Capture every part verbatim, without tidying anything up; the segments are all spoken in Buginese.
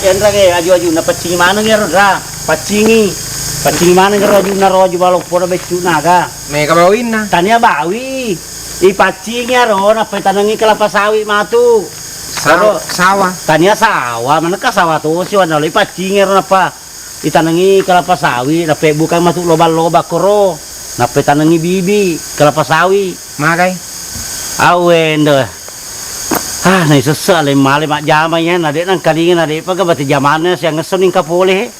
Enrang e, aju-aju napaccingi maneng ero, Ndra. Paccingi. Paccingi maneng ero ajunna ro, aju baloppo na beccu naga. Mega bawinna. Tania bawi. Ipaccingi ero, nappa itanengi kelapa sawit matu. Saw-, ero sawah. Tania sawah, manengka sawah tosi, wanna lo ipaccingi ero, nappa itanengi kelapa sawit, nappa ibukai matu lobang-lobang koro. Nappa itanengi bibi kelapa sawit. Magai? Awe, ndo. Ah, naisesse aleng male majjama iya, na de' nangkalinga, na de'pa ga bate jamanna siang esso ningka pole.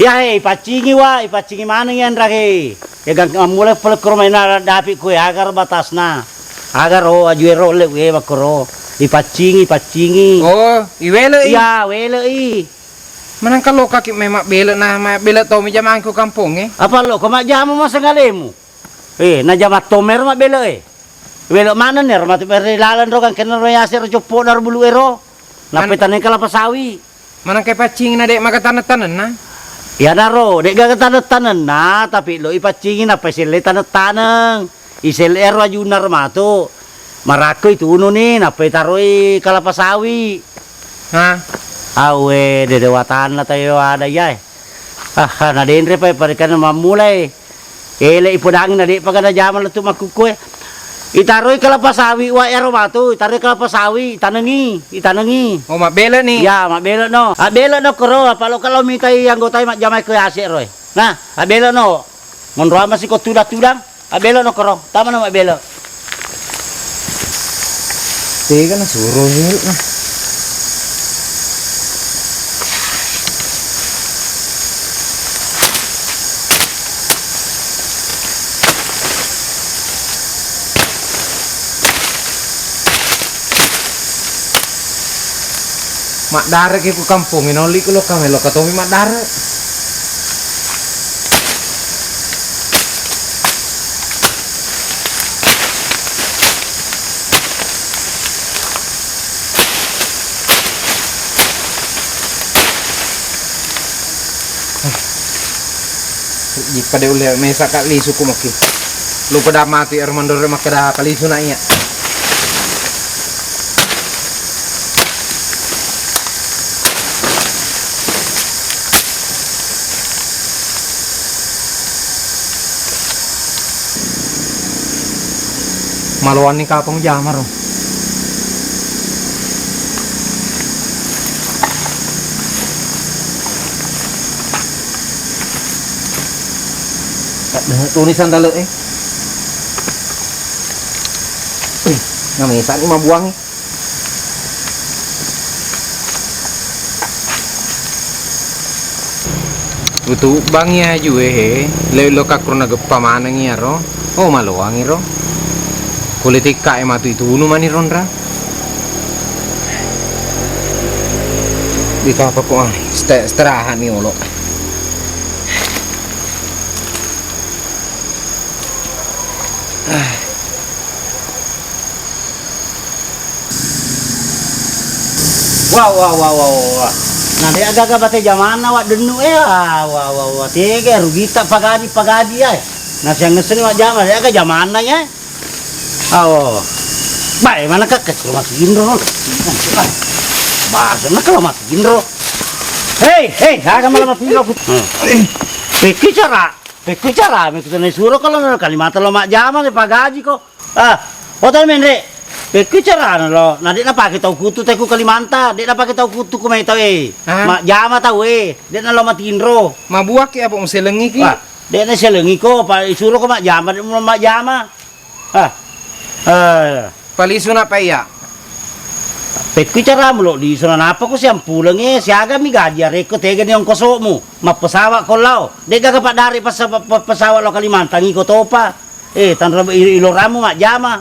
Iya, he, ipaccingi wa, ipaccingi maneng iya, Ndra, he. Iya, gang-, mulai pole koro maina dapi kue, aga ro batasna. Aga ro, aju ero le, we, makkoro. Ipaccingi, ipaccingi. Oh, iwele'i? Iya, wele'i. Manengka lokaki mai mabbele na, mabbele to mi jamang ko kampongnge. Apa lo ko majjama maseng alemu? Eh, najama tommero mabbele, eh. Welo manenni ero matu bere laleng ro, gangkenna ro yase ro coppo'na ro bulu ero. Nappa itaneng kelapa sawit. Manengka ipaccingi na de' maga taneng-tanenna? Iyanaro, de' gaga taneng-tanenna, tapi lo ipaccingi nappa iselle taneng-taneng. Iselle ero ajunna ro matu. Marakko itununi, nappa itaroi kelapa sawit. Ha? Awe, dede watanna tayo ada iyae. Aha, na denre pa parekanna mammulai. Ele ipodangi na de'pa ga najama lettu makkukue. Itaroi kelapa sawit wa ero matu, itaroi kelapa sawit, itanengi, itanengi. Oh, mabbele ni. Ya, mabbele no. Abbele no koro, apa lo kalau mitai anggotai majjamai ko yase roe. Nah, abbele no. Monroang masih ko tudang-tudang. Abbelo no koro, tama no mabbelo. Tega na suro hel na. Maddareki ku kampong, nolli ku lokka, melo katomi maddare. Jippa de ulle mesa ka lisu ku maki. Lupa da mati er mandor makkeda palisu na iya. Maloanni kapang jamaro. Tuni sandale e. Wih, namesani mabuangi. Utubbangi aju e he, leo-leo kakkuro nageppa manengi aro. Oh, maloangi ro. Kule tikka e matu itunu mani ronra. Ditapa ko ah, iste-, istirahat mi olo. Wah, wah, wah, wah, wah. Na de' aga-aga bate jamanna wa dennu e. Ah, wah, wah, wah. Tega rugita pagaji, pagaji ya. Na siang ngesseni majjama, de' aga jamanna ya. Awo. Bae, mana kakek lo masih indro. Bahasa nak lo masih indro. Hei, hei, aga malah masih indro. Hmm. Peki cara, peki cara, me kita ne suro kalau Kalimantan lo majjama ne pagaji ko. Ah, oto menre. Pekku carana lo, na de' napake tau kuttu te ku Kalimantan, de' napake tau kuttu ku mai tau e. Ah. Majjama tau e, de' nalo matinro. Mabuakki apa muselengi ki? Wah, de' naselengi ko, pa isuro ko majjama, de' mu majjama. Ah. Eh. Palisu na pa iya. Pekku caramu lo lisu na napa ko siampuleng e, siaga mi gaji arekko tega ni ongkosomu. Mappesawa ko lao. De' gaga paddare pasa-, pa-, pa-, pesawa lo Kalimantan iko topa. Eh, tanra i-, ilorammu majjama.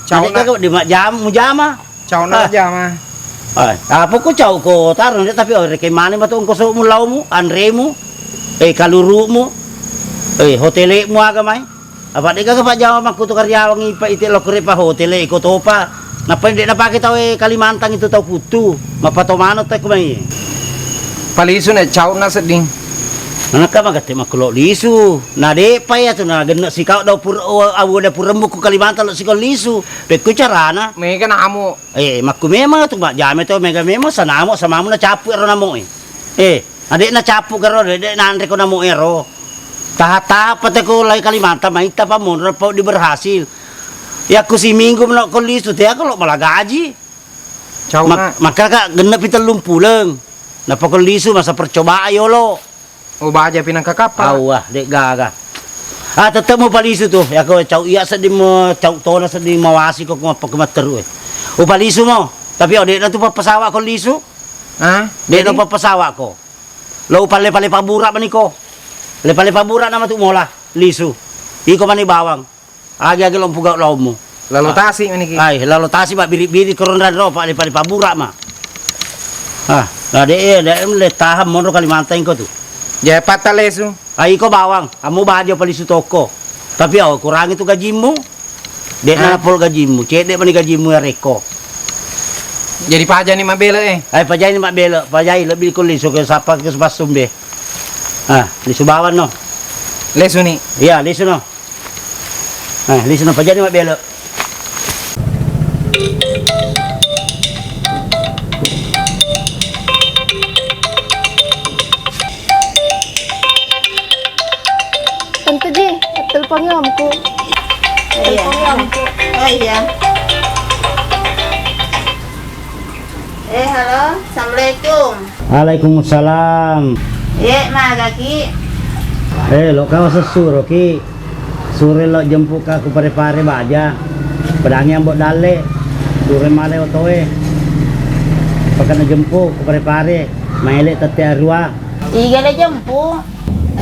Cau na. Nade'ga de' majjama, mujama. Cau na. Ah. Majjama. Ah, apa ku cau ko tarung de', tapi oh, rekeng mane matu ongkosomu, laumu, anremu, eh, kalurumu, eh, hotele'mu aga mai. Apa de' gaga pajjama makkutu karyawangngi pa ite lokore pa hotele iko topa. Nappa de' napake tau e Kalimantan itu tau kuttu. Mappato maneng tau ku mai. Palisu na cau na sedding. Manekka magette makkulo lisu. Na de'pa iya tu na genne' sikau dapur, o, awu dapuremmu ku Kalimantan lo sikau lisu. Pekku carana. Mega namo. Eh, makku memang tu majjama to mega memang sanamo samamu na cappu ero namo e. Eh, ade'na cappu karo, de', de' nanre ko namo ero. Taha-taha pate ko lai Kalimantan, maitta pa monro, pa di berhasil. Yakku siminggu meno ko lisu, te ako lo mala gaji. Cau, Mak-, Mak. Maka ka genna pi tellung puleng. Napa ko lisu masa percobaan yolo. Oh, baja pinang kakappa. Awah, de' gaga. Ah, tetep mo palisu tu. Yako cau iya sedding mo, cau tona sedding mawasi ko, ko mappa ko matteru, eh. Upalisu mo. Tapi oh, de'na tu pappasawa ko lisu. Ah, de' no jadi? Pappasawa ko. Lo upalle-palle pabura mani ko. Le palle pabura nama tu mola lisu. Iko mani bawang. Agi-agi lompu gau laomu. Lalo tasi mani ki. Ai, lalo tasi, mabbiri-biri koronran ro, palle-palle pabura ma. Ah, na de', eh, de' le taha monro Kalimantan ko tu. Jai patta lesu. Ai, iko bawang, amu bajo palisu toko. Tapi, oh, kurangi tu gajimmu. De' na pol gajimmu, cedde' mani gajimmu ya reko. Jadi pajani mabbela, eh. Ai, pajani mabbela, pajai lebbi ko lisu ke sapa ke pasumbe. Ah, lisu bawang no. Lesu ni. Iya, lisu no. Ah, lisu no pajani mabbela. Tante Ji, telepon omku. Iya. Telepon omku. Oh iya. Eh, halo, assalamualaikum. Waalaikumsalam. Ye, magaki? Eh, lo kau sesuro ki. Sure lo jemput ka ku Pare-Pare baja. Pedangi ambo dalle. Sure male otoe. Pakana jemput ku Pare-Pare. Maele tette arua. Iga le jemput?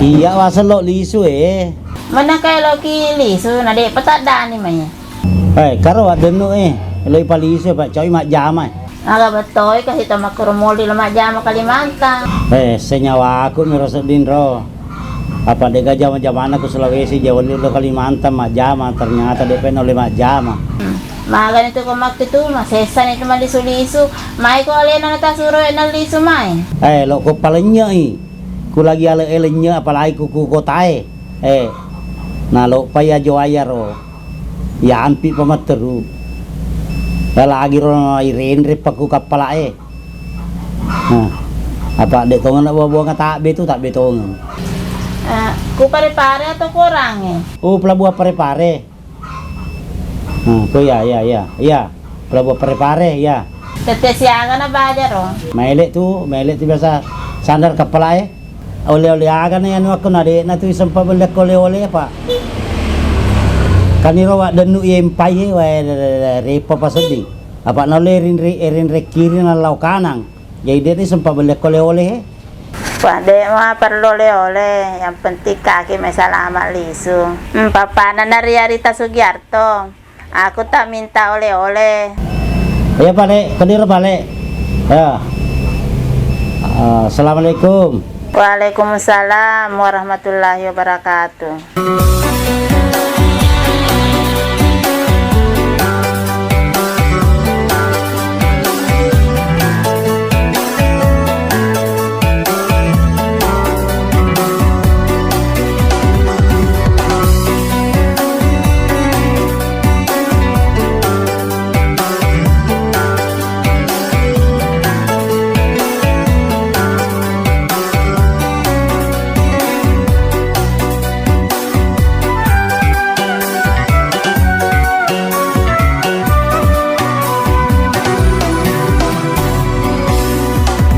Iya, waseng lo lisu, eh. Mana kae lo ki lisu, na de' pataddani mai. Eh, karo waddennu, eh. Lo ipalisu, Pak. Cau i majjama, eh. Aga bettoi kasi to makkuro moli lo majjama Kalimantan. Eh, senyawaku mi ro sedding ro. Apa de' ga jama-jamana ku Sulawesi, jawani lo Kalimantan majjama, ternyata de' pe naulle majjama. Hmm. Magani tu ko makkitu, masessani tu malisu-lisu. Mai ko alena na tasuro e na lisu mai. Eh, lo ko palennye i. Ku lagi ale-, elenye apalagi ku, ku kotae. Eh, na lo pa iya jo ayaro. Yampi pa matteru. Ya lagi ro irenre pa ku kappala e. Nah, apa de' tongeng na buah-buah tabbe tu, tabbe tongeng. Eh, ku Pare-Pare atau ku Orange? Oh, pelabuhan Pare-Pare. Hmm, ko iya, iya, iya, iya. Pelabuhan Pare-Pare, iya. Tette siaga na baja ro. Maele tu, maele tu biasa sandar kappala e. Ole-ole aga na anu aku na de' na tu sempat beli aku ole-ole, Pak. Kan iro waddennu ye mpai e, wae, repa pasedding. Apa na ole rinre-, rinre kiri na lao kanang. Jadi de' ni sempat beli aku ole-ole, eh. Wah, de' ma perlu ole-ole, yang penting kaki me salama lisu. Hmm, papana na Riarita Sugiarto. Aku tak minta ole-ole. Iya, Pak, Lek. Kediri, Pak, Lek. Ya. Ah, assalamualaikum. Waalaikumsalam warahmatullahi wabarakatuh.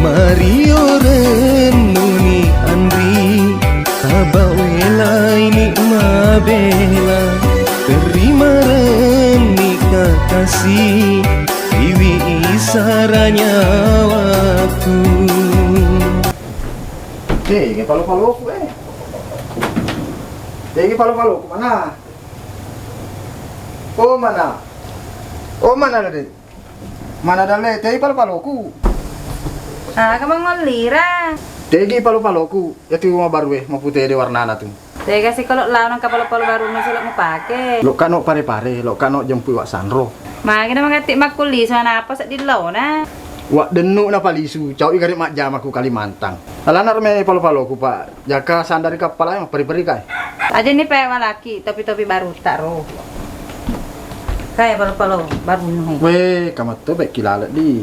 Mario rennuni anri, taba welaini mabela, terima renni kakasi, iwi isara nyawaku. Tege palo-paloku, eh. Tege palo-paloku, mana? Oh, mana? Oh, mana, Dek? Mana dalle, tei palo-paloku. Aga mangollira? Tegi palo-paloku, yatu mabaru e, mapute de warnana tu. Tega sikolo lao nangka palo-palo baru masih lo mupake. Lo kano pare-pare, lo kano jempui Wak Sanro. Magi na mangatti makkullisu, anapa sedding laona? Wak dennu na palisu, cau i gare majjama ku Kalimantan. Alana reme palo-paloku, Pak. Jaka sandari kappala e mapperi-peri kae. Aja ni pe walaki topi-topi baru taro. Kae palo-palo baru nuhe. We, kamatto pe kilale di.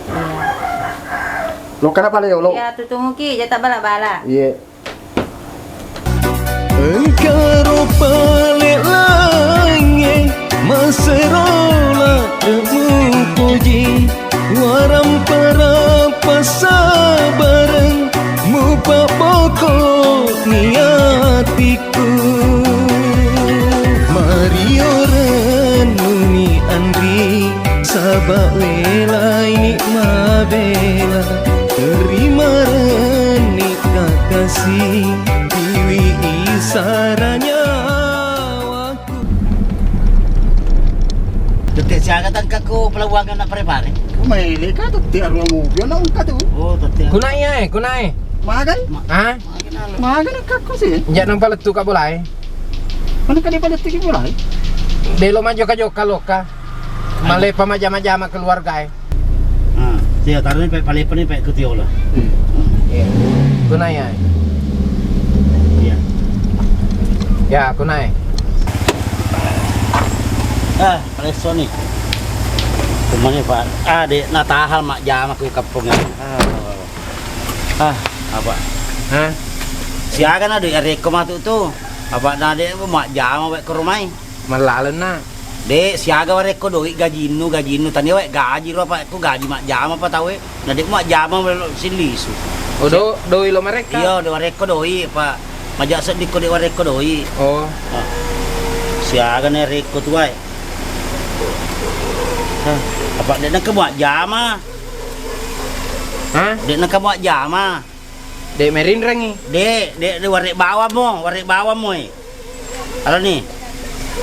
Iya. Lokkana pale yolo. Iya, tutunguki, jata bala-bala. Iye. Engkaro pale langnge, masero ladde mupoji, warampa-rampa sabbareng, mupabboko ni atiku. Mario rennuni anri, saba welaini mabela, terima renni kakasi, tiwi isara nyawaku. Tette siaga tangkakku pelabuhangan na Pare-Pare. Maele ka tette arua mobil na engka tu. Oh, tette. Kunai ae, kunai. Magai? Ma- Hah? Magai na engkakku sih. Jaq nampa lettu ka bolae. Mana ka dia pada tiki bolae? Delo majokka-jokka lokka. Male pamajama-jama keluargae. Ah, sia taroni pe pale-pale pe kutiola. Iya. Kunai ae. Iya. Ya, kunai. Ah, Palessoni. Kumane, Pak. Ah, de' natahal majjama ku kampong. Ah, apa? Hah? Siaga na doi' arekko matu tu. Apa na de' majjama wae ko rumai. Mallalenna. De' siaga warekko doi' gajinnu, gajinnu. Tania wae gaji ro apa ku gaji majjama apa tau e. Na de' majjama melo sillisu. Oh, do-, doi' lo marekka? Iya, de' warekko doi', Pak. Maja' seddikko de' warekko doi'. Oh. Ah. Siaga ne rekko tuae. Hah, apa de' nengka majjama? Hah? De' nengka majjama. De' merinrengi? De', de', de' warek bawammo, warek bawammo e. Alani.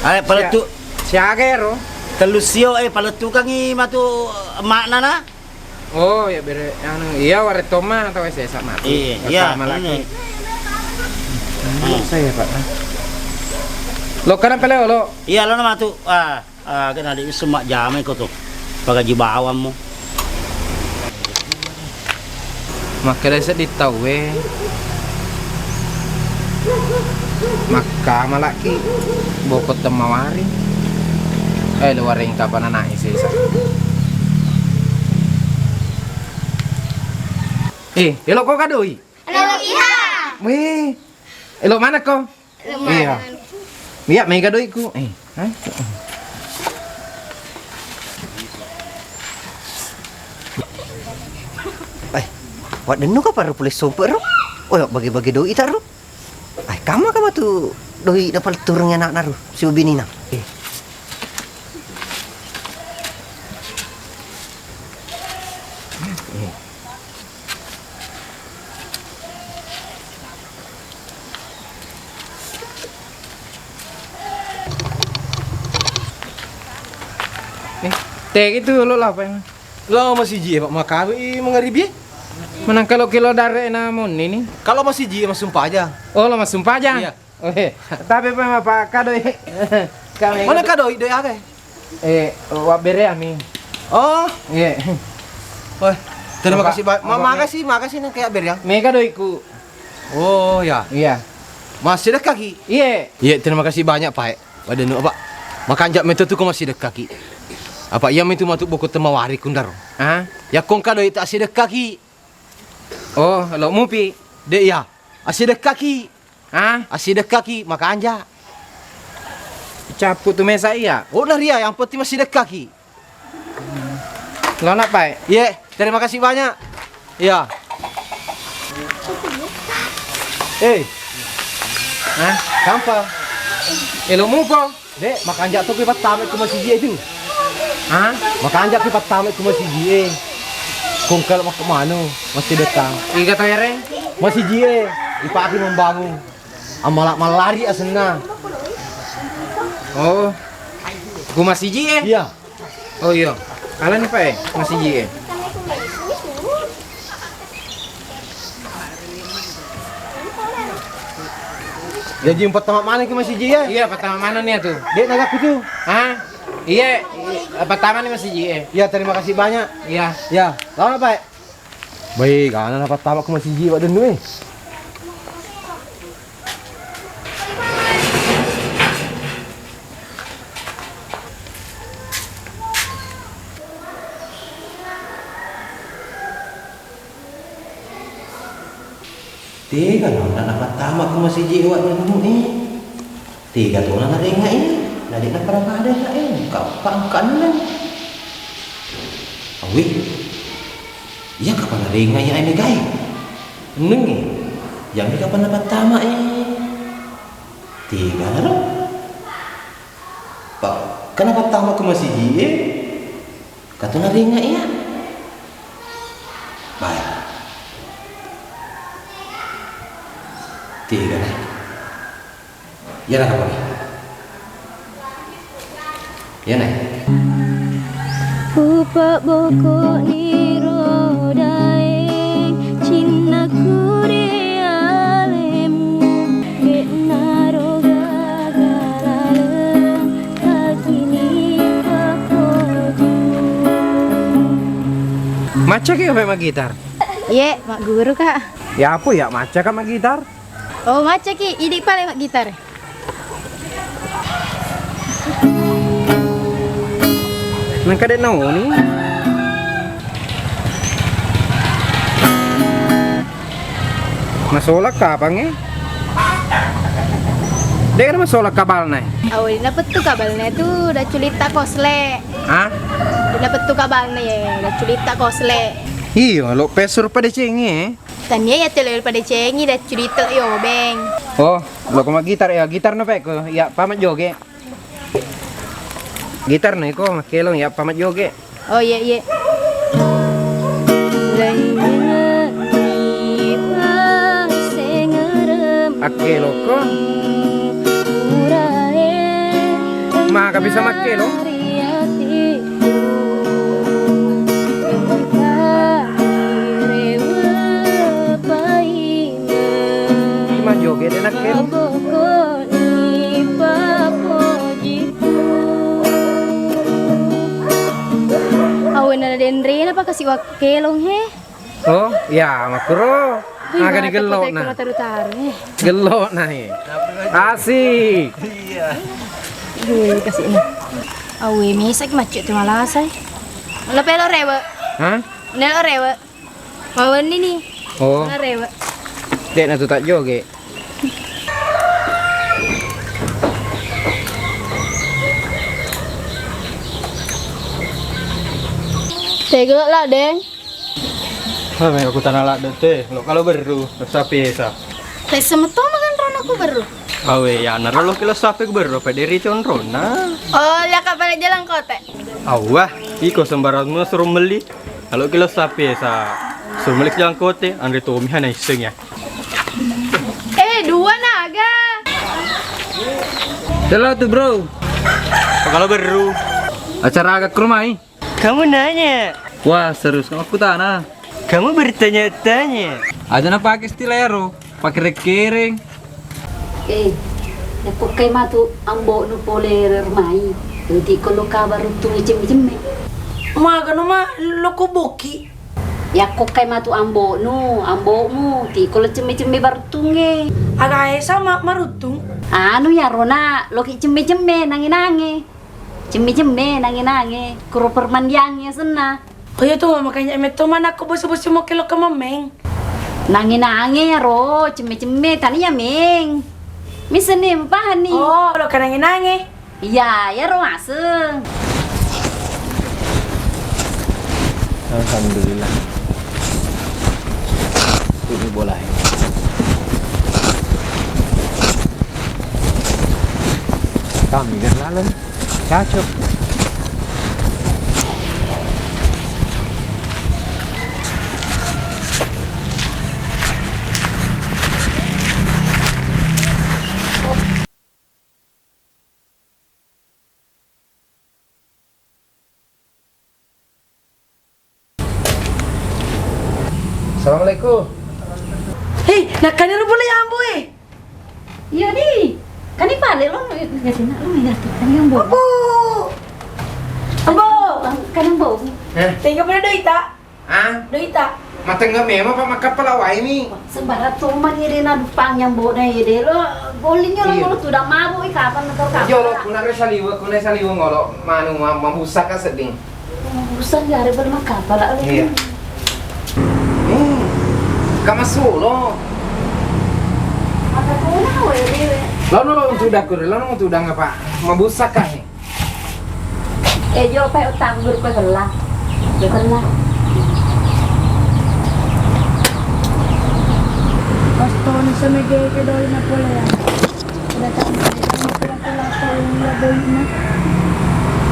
Ale palettu. Sia-, siaga ero? Tellu sio e palettukangi matu emakna na. Oh, iya bere, anu, iya, warettomma tau S S A matu. Iya, iya, sama lagi. Saya, Pak. Lo kana pale olo. Iya, lo na matu. Ah, ah, kena di semma jamai ko tu. Pagaji bawammu. Makkeda seddi tauwe. Makkamalaki boko temmawari. Eh, lo wareng kapan anaknya sesa. Eh, elo ko kadoi? Elo iha. Weh, elo mana ko? Iya. Iya, mega doiku. Eh, hah? Eh, waddennu ka parru pule sompe ro? Oh, bagi-bagi doi ta ro? Ai, kama, kama tu doi' napalettureng anakna ro, sibawa binina. Eh. Eh. Eh, tegi tu lo lapa yang Lo masiji e, Pak, makawi mangaribi e? Menang kalau kilo dare na monni ni. Kalau masiji e, massumpajang. Oh, lo massumpajang? Iya. Oke. Tapi apa apa kadoi? Kami mana kadoi, doi aga? Eh, wabbere ami. Oh. Iya. Wah, terima kasih ba-, ma-, makasih, makasih nang kayak bere ya. Mega doiku. Oh, ya. Iya. Masih dekat ki? Iya. Iya, terima kasih banyak, Pak. Waddennu, Pak. Makanja' meto tu ko massidekka ki. Apa iya metu matu boko temmawari kundaro. Ah? Yakko engka doi' ta assidekka ki. Oh, lo mupi. De' iya. Assidekka ki. Ah? Assidekka ki, makanja'. Cappu tu mesa iya. Oh, na ria, yang penting massidekka ki. Lo na, Pak? Iye, terima kasih banyak. Iya. Eh. Hah? Kampa? Eh, lo mupo? De', makanja' tu ki pattama ku masiji e tu. Hah? Makanja' ki pattama ku masiji e. Kongkal mak manu, masih datang. Iga to yareng? Masiji e, ipake membangun. Amala' mallari asenna. Oh. Ku masiji e? Iya. Oh iya. Alani, Pak, e, masiji e. Jaji pattama maneng ki masiji e? Iya, pattama maneng ni tu. De' nagaku tu. Hah? Iya, pattama ni masiji e. Iya, terima kasih banyak. Iya. Iya, lama, Pak. Baik, gana na pattama ku masiji e, Pak Dendu e. Tega nonna napattama ku masiji e wa nunnu e. Tega tona narenga e. Nade napada-pada e. Kappa engka enneng. Awih. Iya kapang narenga iya e megai. Enneng e. Iya mega kapang napattama e. Tega naro. Pa, kenapa tama ke masigi e? Katu narenga iya. Baik. Tega nai. Iya na kapang. Iya nai. Upabbokoni ro daeng cinnaku ri alemu, de'naro gaga laleng, lagini papoju. Macca ki apa maggitar? Iye, magguru ka. Ya apa ya macca ka maggitar? Oh, macca ki, idi pale maggitar. Nengka de' naoni. Masola kapang e? De' na masola kabalna e. Awe, napettu kabalna tu, da culitta kosle. Hah? Napettu kabalna ye, da culitta kosle. Iyo, lo pesur pada cengi e. Tania iya telo padecengi da curita i obeng. Oh, lo ko maggitar ya, gitar no peko, iya pamat joge. Gitar no iko makkelong iya pamat joge. Oh iya, iya. Akkeloko. Maka bisa makkelo? Ima joge de nakkelo. Awe na denrena pa kasi wakkelong he. Oh, ya makkuro. Aga digello na. Gello na he. Asik. Duh, kasi na. Awe, mesak macet tu malasai. Lo pelo rewe. Hah? Nelo rewe. Mawenni ni. Oh. Lo rewe. Dek na tu tak joge. Tega lah, Deng. Hah, mega kutana ladde te, lo kalo berru, lo sapi esa. Tessa metto makan rono ku berru. Awe, ya naro lo kilo sapi ku berru, apa deri conrona. Oh, lihat kapal jalan kote. Awah, iko sembarang suruh meli. Kalau kilo sapi esa, suruh meli jalan kote, Andre Tommy hana iseng ya. Eh, dua naga. Halo tuh bro. Apa kalau berru? Acara agak ke rumah. Kamu nanya. Wah, serius kamu aku tana. Kamu bertanya-tanya. Aja na pake istilah ero, pake kereng-kereng. Eh, nakkokkai matu ambo'nu pole remai. Tiko lo kabar tu cemme-cemme. Magano ma lo ko boki. Yakkokkai matu ambo'nu, ambo'mu, tiko lo cemme-cemme baruttungnge. Aga esa ma maruttung? Anu ya rona, loki cemme-cemme, nange-nange. Cemme-cemme, nange-nange, kuro permandiangnge senna. Oh iya tu, makanya metto mana ko bosi-bosi mo kelo ke memeng. Nange-nange ro, cemme-cemme, tania meng. Misenni, mapahani. Oh, lo ka nange-nange. Iya, iya ro maseng. Alhamdulillah. Ini bola. Kami kan laleng. Cacok. Assalamualaikum. Hei, nakkani ro bola yambo e. Iya di. Kani pale lo, ya sina lo ya. Kani yambo. Ambo. Ambo. Kani yambo. Eh? Tega pada doita. Ah? Doita. Matengnga memang pa makkappala wae mi. Sembarang to mani de na dupang yambo na ye de lo. Bolingnya lo. Iya. Lo tudang mabuk i kapan atau kapan. Jolo kuna re saliwe, kuna saliwe ngolo manu ma-, mabusa ka sedding. Mabusa jare ber makkappala lo. Iya. Hmm. Kama solo. Laono lo tudang kure, laono tudang apa? Mabusa ka ni. Eh, jo pa utang guru ko kella. Ko kella. Pas toni semege ke doi na pole ya. Udah tak mau, udah tak mau, udah tak mau, udah doi na.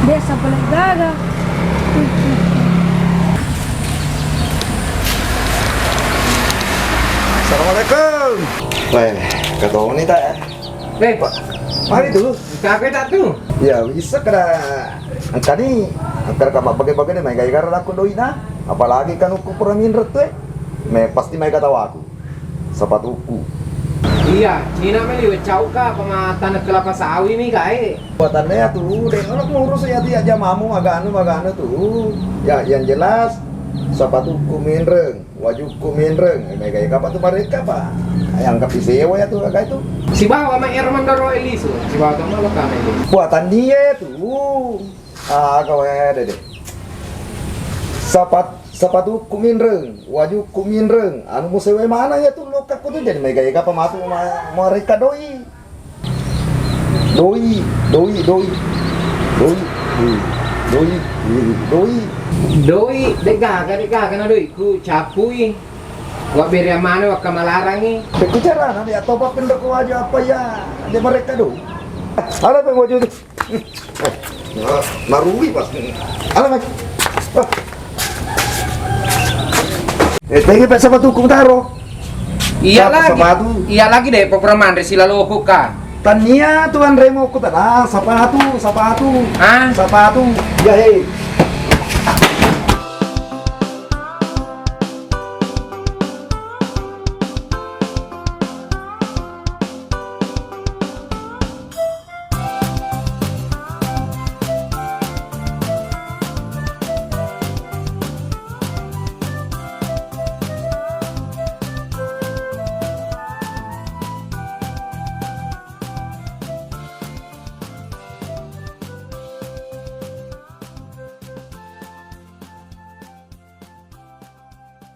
Biasa pole gaga. Assalamualaikum. Weh, ketoni tak ya? Weh, Pak, mari dulu. Kakek tak tu? Ya, bisa kada. Engkani, engka ka mabbage-bage ni, maega-ega lakko doina. Apalagi kan ukku pura minreng tu, eh. Me pasti maega tawaku. Sapatukku. Iya, cina meli wecauka pama tanah kelapa sawit ni, kae. Buatannya ya tu, dek ngurus ya tu ya jamamu maganu, maganu tu. Ya, yang jelas sapatukku minreng. Wajukku minreng, eh, mega ega pa tu bareka pa. Yang kapi sewa ya tu aga itu. Sibawa ma ero mandoro elisu, sibawa tu malu kami itu. Buatan dia tu. Ah, kau eh, dede. Sapat, sapatukku minreng, wajukku minreng. Anu mu sewa mana ya tu lokakku tu jadi mega ega pa matu ma-, mareka doi. Doi, doi, doi. Doi, doi, doi, doi. Doi, degaga, degaga na doi. Ku capui. Wa bere amane wa kamalarangi. Pekku carana dia topa pendek wajah apa ya? Dia mereka doi. Ada pe wajah tu. Nah, narui pas. Ada lagi. Ah. Eh, tege pe sapatukku taro. Iya lagi. Sapatu. Iya lagi deh, pura manre silaloku ka. Tania tu anremo ku tana, sapatu, sapatu. Ah? Sapatu. Ya he.